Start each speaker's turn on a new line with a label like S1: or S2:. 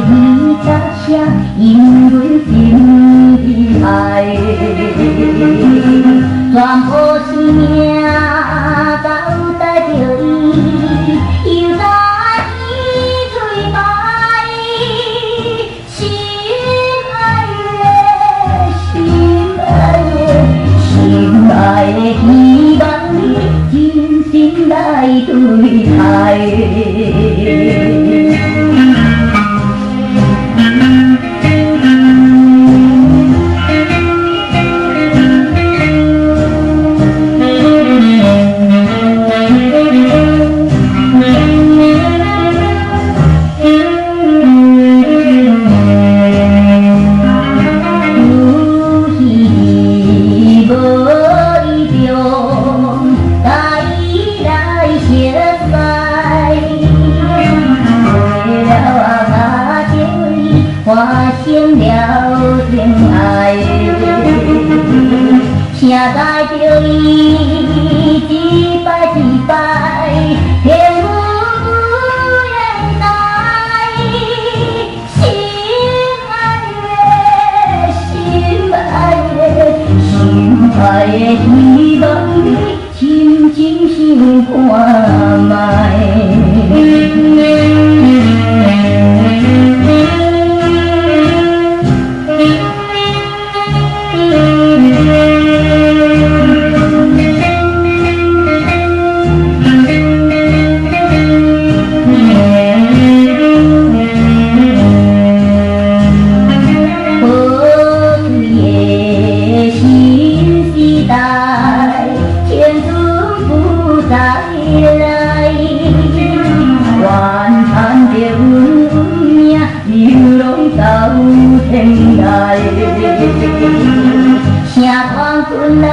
S1: 你才寫，因阮心裡愛，全部生命交代著伊，猶在伊嘴擺，心愛的，心愛的，心愛的，希望你真心來對待。有時無意中，共伊來熟似，過了啊，共著伊發生了情愛，誰知著伊一擺一擺，天無言待，心愛的，心愛的，心愛的，希望你深深想看覓。破碎的新時代，青春不再來，怨嘆著阮運命，流浪到天涯。誰看困難？